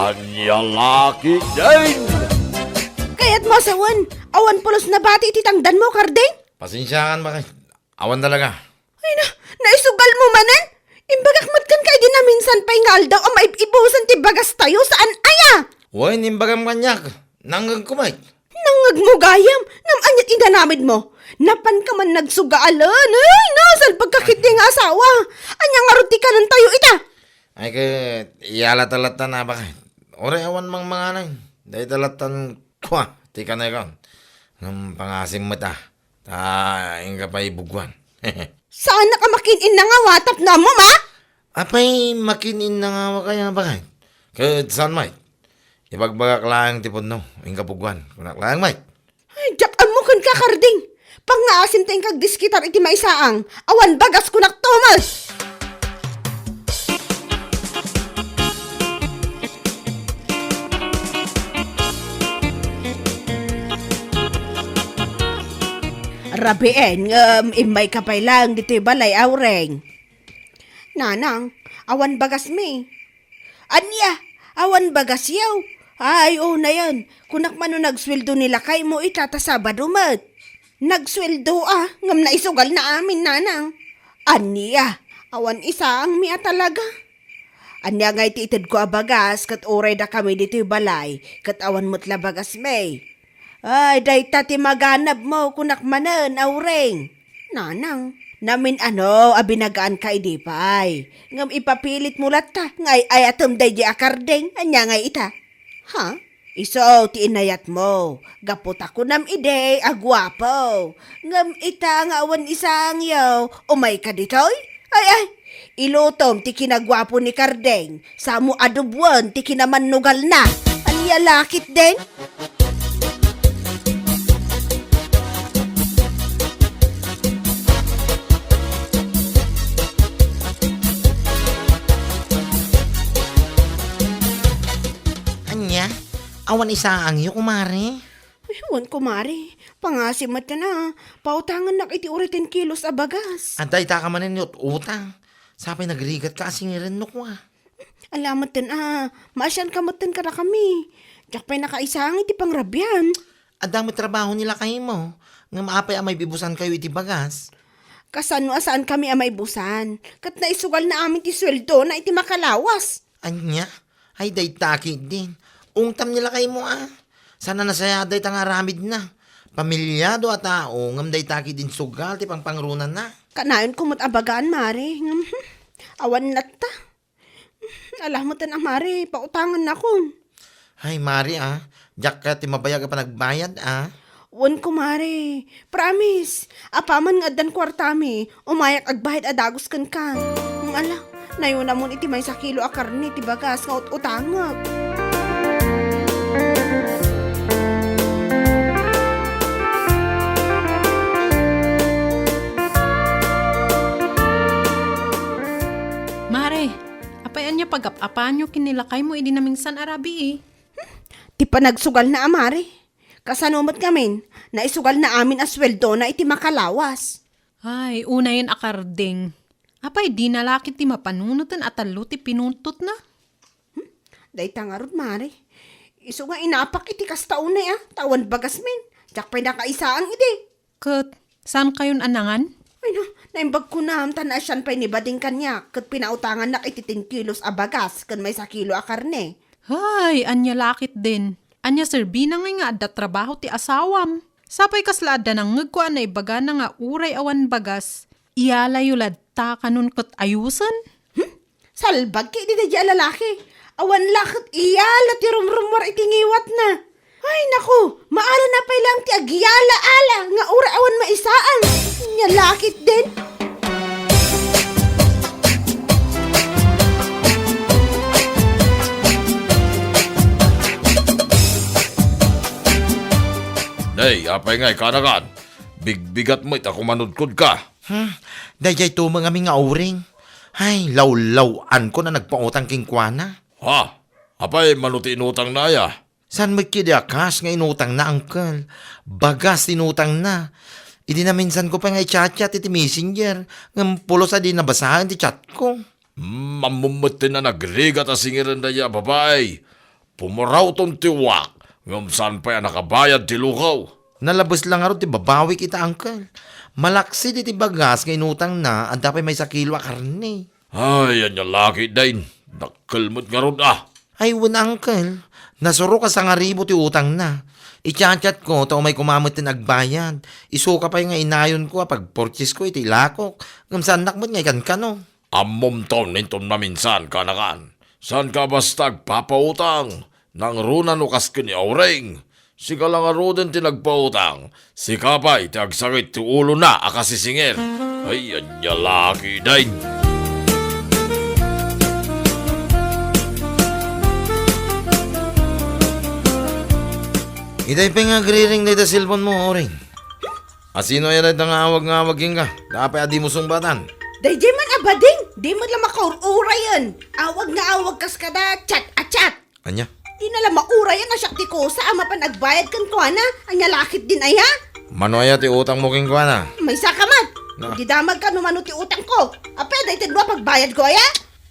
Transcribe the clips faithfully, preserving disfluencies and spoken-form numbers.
Ania la ketdin? Kayatmo a sawen, awan pulos nabati iti tangdanmo, Karding? Pasensiakan, baket. Awan talaga. Ay na, naisugalmo manen? Imbagak met kenka idi naminsan pay nga aldaw a maib-ibusan ti bagastayo, saan aya? Wen, imbagam kaniak. Nangngegko met. Nangngegmo gayam? Ngem ania ti inaramidmo? Napanka man nagsugaalen? Ay, nasalbagka ketdi nga asawa. Ania ngarud ti kanentayo ita? Ay, ket, iyalata latta, baket. Uray awan mangmangan. Dayta lattan kua ti kanekon. Ngem pangasim met a. Ta inka pay bugwan. Saanak a makin-innangawa tapno ammom a? Apay makin-innangawa kaya, baket? Ket saan met? Ibagbagak laeng ti pudno, inka bugwan. Kunak laeng met. Ay, diak ammo kenka, Karding. Pangngaasim ta inka agdiskitar iti maisaang. Awan bagas, kunak, Tomas! Rabien, ngem immayka pay laeng ditoy balay, Aureng. Nanang, awan bagasmi. Ania? Awan bagasyo? Ay, unayen. Kunak man no nagsueldo ni lakaymo ita ta Sabado met. Nagsueldo a, ngem naisugalna amin, nanang. Ania? Awan isaangmi a talaga. Ania ngay ti itedko a bagas ket uray dakami ditoy balay ket awan met la bagasmi? Ay, dayta ti maganabmo, kunak manen, Aureng. Nanang, namin-ano a binagaanka idi pay. Ngem ipapilitmo latta nga ay-ayatem daydi a Karding, ania ngay ita? Ha? Isu ti inayatmo, gapu ta kunam idi a guapo. Ngem ita nga awan isaangyo, umayka ditoy? Ay, ay, ilutom ti kinaguapo ni Karding, samo a dubwen ti kinamannugalna. Ania la ketdin? Ania? Awan isaangyo, kumare? Ay, wen, kumare. Pangasim met a. Pautangannak iti uray ten kilos a bagas. Adda ita ka manen nga ut-utang. Sapay nagrigatka a singiren no kua. Ala met a. Maasianka met kadakami. Diak pay nakaisaang iti pangrabian. Adda met trabaho ni lakaymo. Ngem apay a maibibusankayo iti bagas? Kasano a saankami a maibusan? Ket naisugalna amin ti sueldona iti makalawas. Ania? Ay, dayta ketdin. Ungtam ni lakaymo a. Saan a nasayaat dayta nga aramidna. Pamilyado a tao, ngem dayta ketdin sugal ti pangpangrunana. Kanayonko met a bagaan, Mare. Ngem, hmm, awan latta. Ala met a, Mare, pautangannakon. Ay, Mare, a. Diak kayat ti mabayag a panagbayad, a. Wen, kumare. Promise. Apaman nga addan kuartami, umayak agbayad a dagus kenka. Ngem ala, nayunamon iti maysa kilo a karne ti bagas nga ut-utangek. Mare, apay ania pagap-apanyo ken ni lakaymo idi naminsan a rabii? Hmm, ti panagsugalna a, Mare. Kasano met ngamin, naisugalna amin a sueldona iti makalawas. Ay, unayen a karding. Apay, dina la ket ti mapanunoten a tallo ti pinuntotna? Hmm? Dayta ngarud, Mare. Isu nga inapak iti kasta unay a, ta awan bagasmin. Diak pay nakaisaang idi. Ket, saankayon a nangan? Ay na, naimbag kunam, ta naasian pay ni Bading kaniak, ket pinautangannak iti ten kilos a bagas ken maysa kilo a karne. Hay, ania la ketdin? Ania serbina ngay nga adda trabaho ti asawam? Sapay kasla adda nangngegko a naibagana nga uray awan bagas, iyalayo latta kanon ket ayusen? Hmm? Salbag ketdi daydiay a lalaki. Awan la ket iyala ti rumrummuar iti ngiwatna. Ay, naku, maalana pay laeng ti agyala-ala nga uray awan maisaang. Ania la ketdin? Nay, apay ngay, kanakan? Bigbigat met a kumanudkodka. Hmm, daydiay tumeng amin nga uring. Ay, lawlaw-ankon a nagpautang kenkuana. Ha? Apay, mano ti inutangna aya? Saan met ketdi a kas nga inutangna, angkel? Bagas ti inutangna. Idi naminsanko pay nga i-chat-chat iti messenger, ngem pulos a di nabasaen ti chatko. Hmm, ammom met ti nagrigat a singiren daydiay a babai. Pumurawton ti uwak, ngem saan pay a nakabayad ti lukaw. Nalabes la ngarud ti babawik ita, uncle. Malaksid iti bagas nga inutangna, adda pay maysa kilo a karne. Ay, ania la ketdin. Dakkel met ngarud a. Ay, wen, uncle. Nasurok a sangaribu ti utangna. I-chat-chat ko, ta umay koma met ti nagbayad. Isuka pay nga inayonko a pagpurchase ko iti ilakok. Ngem saannak met nga ikankano. Ammom ton inton maminsan, kanakan. Saanka basta agpapautang. Nangruna no kas ken ni Auring. Sika la ngaruden ti nagpautang. Sika pay ti agsakit ti ulona a kasisingir. Ay, ania la ketdin. Itay pay nga agriring dayta cellphone mo, Auring. Asino aya dayta nga awag nga awag kenka? Apay a dimo sungbatan? Daydiay man a bading, di met la makaur-urayen. Awag nga awag kas kada chat a chat. Ania? Di na la maurayan a siak ti kusa a mapan agbayad kenkuana. Ania la ketdin aya? Mano aya ti utangmo kenkuana? Maysa ka met. Na. Di damagka no mano ti utangko. Apay dayta dua pagbayadko aya?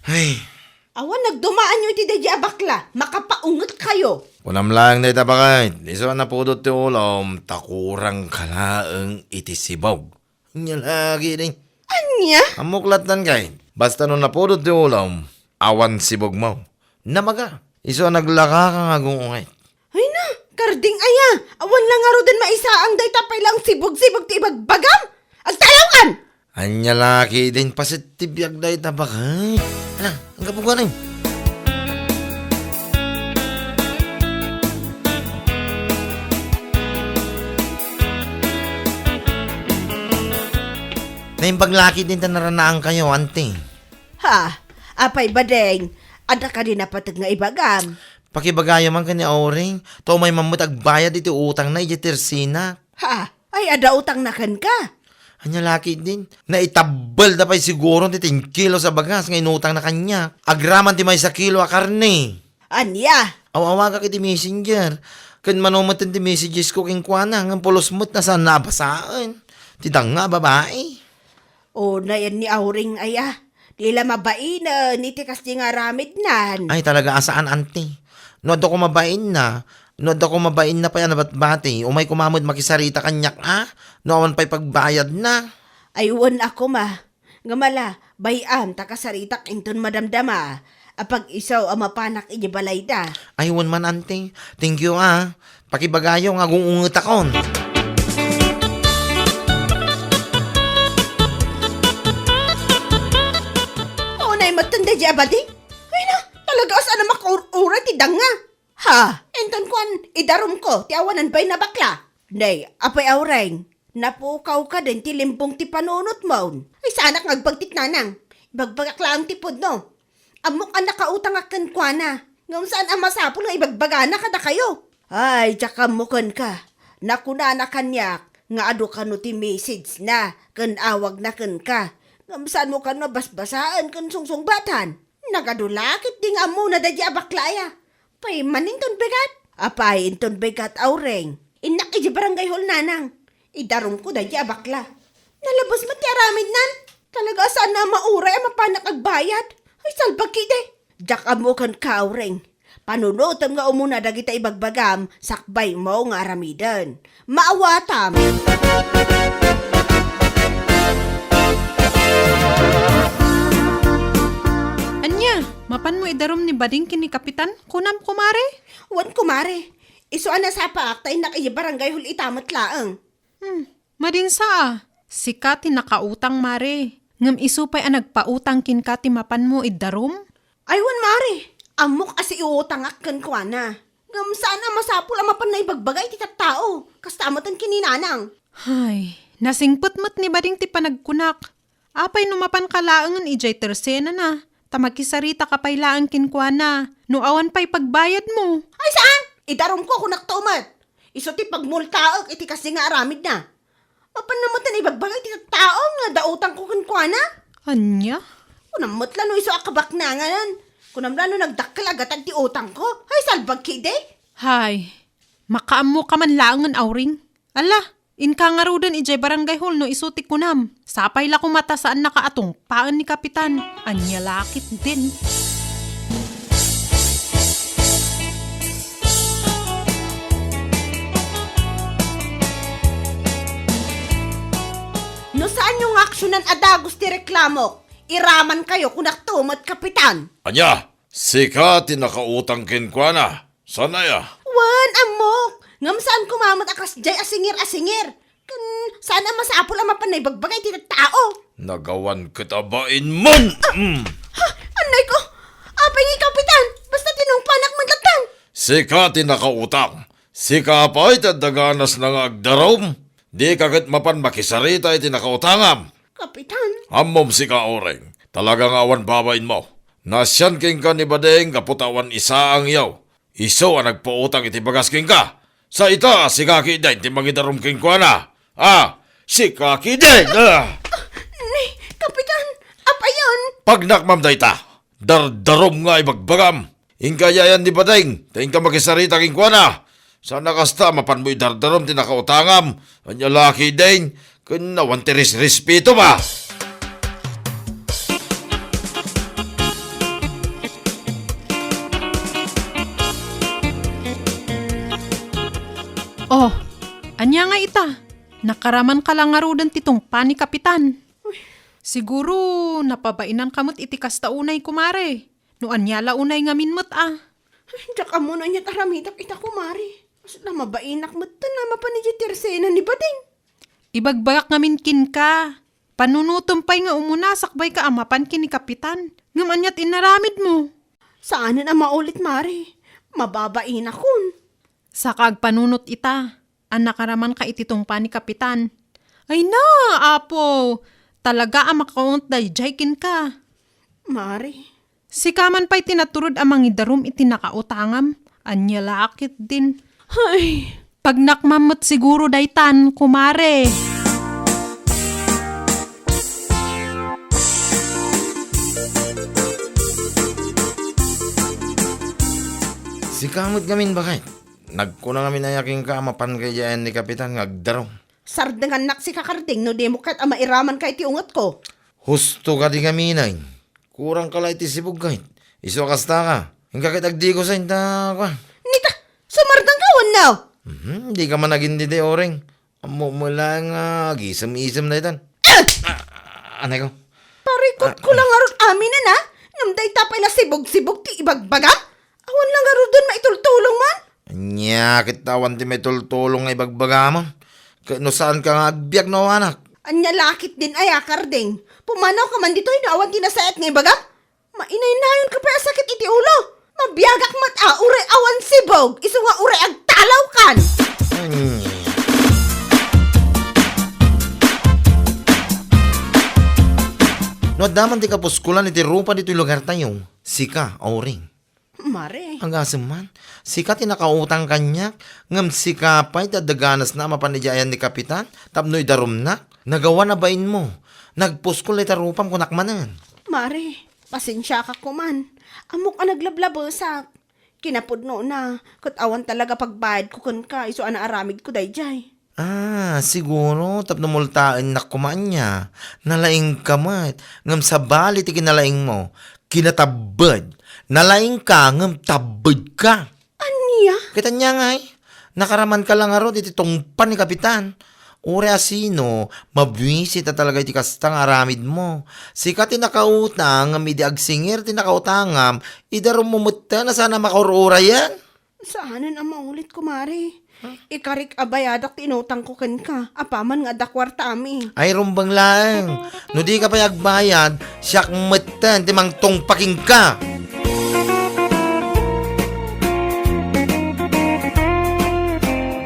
Ay. Awan nagdumaanyo iti daydiay a bakla, makapaungetkayo. Kunam laeng dayta, baket. Isu a napudot ti ulom, ta kurangka laeng iti sibog. Ania la ketdin. Ania? Ammok lattan kay. Basta no napudot ti ulom, awan sibogmo. Namaga. Isu a naglakaka nga agung-unget. Ay na, karding aya. Awan la ngaruden maisaang dayta pay la a sibog-sibog ti ibagbagam. Agtalawkan! Ania la ketdin, pasitibyak dayta, baket. Hala, anggapu gani. Naimbag la ketdin ta naranaankayo, anti. Ha? Apay, bading? Adda kadi napateg nga ibagam? Pakibagayo man ken ni Auring, ta umay man met agbayad iti utangna idiay tersinak. Ha? Ay, adda utangna kenka? Ania la ketdin? Naitabbelda pay siguro ti ten kilos a bagas nga inutangna kaniak. Agraman ti maysa kilo a karne. Ania? Aw-awagak iti messenger. Ken mano met ti messages ko kenkuana, ngem pulos met a saanna a basaen. Ti danga a babai. O, nayan ni Auring aya. Di la mabainen iti kasdi nga aramidnan. Ay, talaga a saan, anti. No adda koma bainna, no adda koma bainna pay a nabatbati, umay koma met makisarita kaniak a, no awan pay pagbayadna. Ay, wen a koma. Ngem ala, bay-am ta kasaritak inton madamdama a pag-isu a mapanak idiay balayda. Ay, wen man, anti. Thank you, a. Pakibagayo nga agung-ungetakon. Unay met daydiay a bading? Ay na, talaga a saan a makaur-uray ti danga. Ha? Inton kuan, idarumko ti awanan bain a bakla. Nay, apay Auring, napukawka den ti limbong ti panunotmon. Ay, saanak nga agbagtit nanang. Ibagbagak laeng ti pudno. Ammok a nakautangak kenkuana, ngem saan a masapul nga ibagbagana kadakayo. Ay, diak ammo kenka. Nakunana kaniak nga adu kano ti message na ken awagna kenka. Ngem saanmo kano a basbasaen ken sungsungbatan. Nagadu la ketdi nga ammona daydiay a bakla aya. Pay man inton bigat? Apay inton bigat, Auring? Innak idiay barangay hall nanang. Idarumko daydiay a bakla. Nalabes met ti aramidnan. Talaga a saan a mauray a mapanak agbayad. Ay, salbag ketdi. Diak ammo kenka, Auring. Panunotem nga umuna dagita ibagbagam, sakbaymo nga aramiden. Maawatam. Ania, mapanmo idarum ni bading ken ni kapitan? Kunam, kumare? Wen, kumare. Isu a nasapaak ta innak idiay barangay hall ita met laeng. Hmm, madinsa a. Sika ti nakautang, mare. Ngem isu pay a nagpautang kenka ti mapanmo idarum? Ay, wen, mare. Ammok a siiutangak kenkuana. Ngem saan a masapul a mapanna ibagbaga iti tattao. Kasta met ken ni nanang. Hay, nasingpet met ni bading ti panagkunak. Apay no mapanka laengen idiay tersenana, ta makisarita ka pay laeng kenkuana, no awan pay pagbayadmo? Ay, saan? Idarumko, kunakto met. Isu ti pagmultaek iti kasdi nga aramidna. Mapanna met a ibagbaga iti tattao nga adda utangko kenkuana? Ania? Kunam met la no isu a kabaknangan. Kunam la no nagdakkel a gatad ti utangko. Ay, salbag ketdi. Hay, makaammoka man laengen, Auring. Ala, inka ngaruden idiay barangay hall no isu ti kunam. Sapay la koma ta saannaka a tungpaen ni kapitan. Ania la ketdin? A dagus ti reklamok. Iramankayo, kunakto met, Kapitan. Ania? Sika ti nakautang kenkuana. Saan aya? Wen, ammok. Ngem saan koma met a kasdiay a singir a singir. Ken saan a masapul a mapan naibagbaga iti tattao. Nagawan ket a bainmon! Mm. Ha? Annay ko! Apay ngay, Kapitan? Basta tinungpanak man lattan. Sika ti nakautang. Sika pay ti adda ganasna nga agdarum. Dika ket mapan makisarita iti nakautangam. Kapitan. Ammom sika, Oreng. Talaga nga awan babainmo. Naasian kenka ni Bading gapu ta awan isaangyo. Isu a nagpautang iti bagas kenka. Sa ita, sika ketdin ti mangidarum kenkuana. Ah, sika ketdin. Ah! Ni, Kapitan, apayon? Pagnakmam dayta. Dardarum nga ibagbagam. Inka yayan ni Bading, ta inka makisarita kenkuana. Saan a kasta, mapanmo idardarum ti nakautangam. Ania la ketdin, ken awan ti resrespeto ba? Oh, ania nga ita? Nakaramanka la ngaruden ti tungpa ni Kapitan. Siguro, napabainanka met iti kasta unay, kumare. No ania la unay ngamin met a. Ay, diak ammo no ania't aramidak ita, kumare. Kasla mabainak metten a mapan idiay tersena ni Bading. Ibagbagak ngamin kenka. Panunutem pay nga umuna sakbay ka a mapan ken ni Kapitan. Ngem ania't inaramidmo? Saanen a maulit, mare. Mababainakon. Saka agpanunot ita, a nakaramanka iti tungpa ni Kapitan. Ay na, Apo! Talaga a makaunot daydiay kenka. Mare. Sika man pay ti naturod a mangidarum iti nakautangam. Ania la ketdin. Ay. Pagnakmam met siguro daytan, kumare. Sika met ngamin, baket. Nagkuna ngamin aya kenka a mapanka idiay ayan ni Kapitan nga agdarum. Sardengannak sika, Karding, no dimo ket a mairamanka iti ungetko. Husto kadi ngamin ay. Kurangka la iti sibog, ket isu a kastaka. Inka ket agdigusen ta, kuan. Nita, sumardengka wenno? Mhm, dika man agindidi, Oreng. Ammom met laeng nga agisem-isem daytan. Ah! Ah, anay ko. Parikutko la ngarud aminen, a? Ngem dayta pay la sibog-sibog ti ibagbagam? Awan la ngaruden maitultulong man? Ania ket awan ti maitultulong nga ibagbagamon? Ket no saanka nga agbiag no awanak? Ania la ketdin aya, Karding? Pumanawka man ditoy no awan ti nasayaat nga ibagam? Mainaynayonka pay a sakit iti ulo. Mabiagak met a, uray awan sibog, isu nga uray agtalawkan. Ania? No adda man ti kapuskolan iti rupa ditoy lugartayo, sika, Oreng. Mare. Agasem man, sika ti nakautang kaniak, ngem sika pay ti adda ganasna a mapan idiay ayan ni Kapitan tapno idarumnak. Nagawan a bainmo. Nagpuskol ita rupam, kunak manen. Mare, pasensiaka koman. Ammok a naglablabesak. Kinapudnona, ket awan talaga pagbayadko kenka isu a naaramidko daydiay. Ah, siguro tapno multaennak koma ania. Nalaingka met, ngem sabali ti kinalaingmo, kinatabbed. Nalaingka ngem tabbedka. Ania? Ket ania ngay? Nakaramanka la ngarud iti tungpa ni Kapitan. Uray a sino, mabuisit a talaga iti kasta nga aramidmo. Sika ti nakautang, ngem idi agsingir ti nakautangam, idarummo metten a saan a makaur-urayen. Saanen a maulit, kumare. Ikarik a bayadak ti inutangko kenka, apaman nga adda kuartami. Ay, rumbeng laeng. No dika pay agbayad, siak metten ti mangtungpa kenka.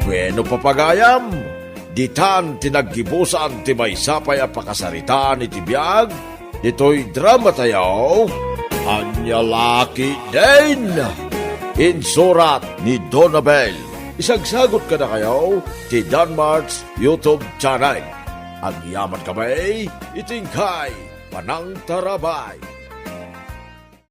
Bueno, papagayam, ditan ti naggibusan ti maysa pay a pakasaritaan iti biag ditoy dramatayo, Ania la ketdin. Insurat ni Donabel. Isagsagot kadakayo ti Danmart's YouTube channel. Agyaman kami iti inkay panangtarabay.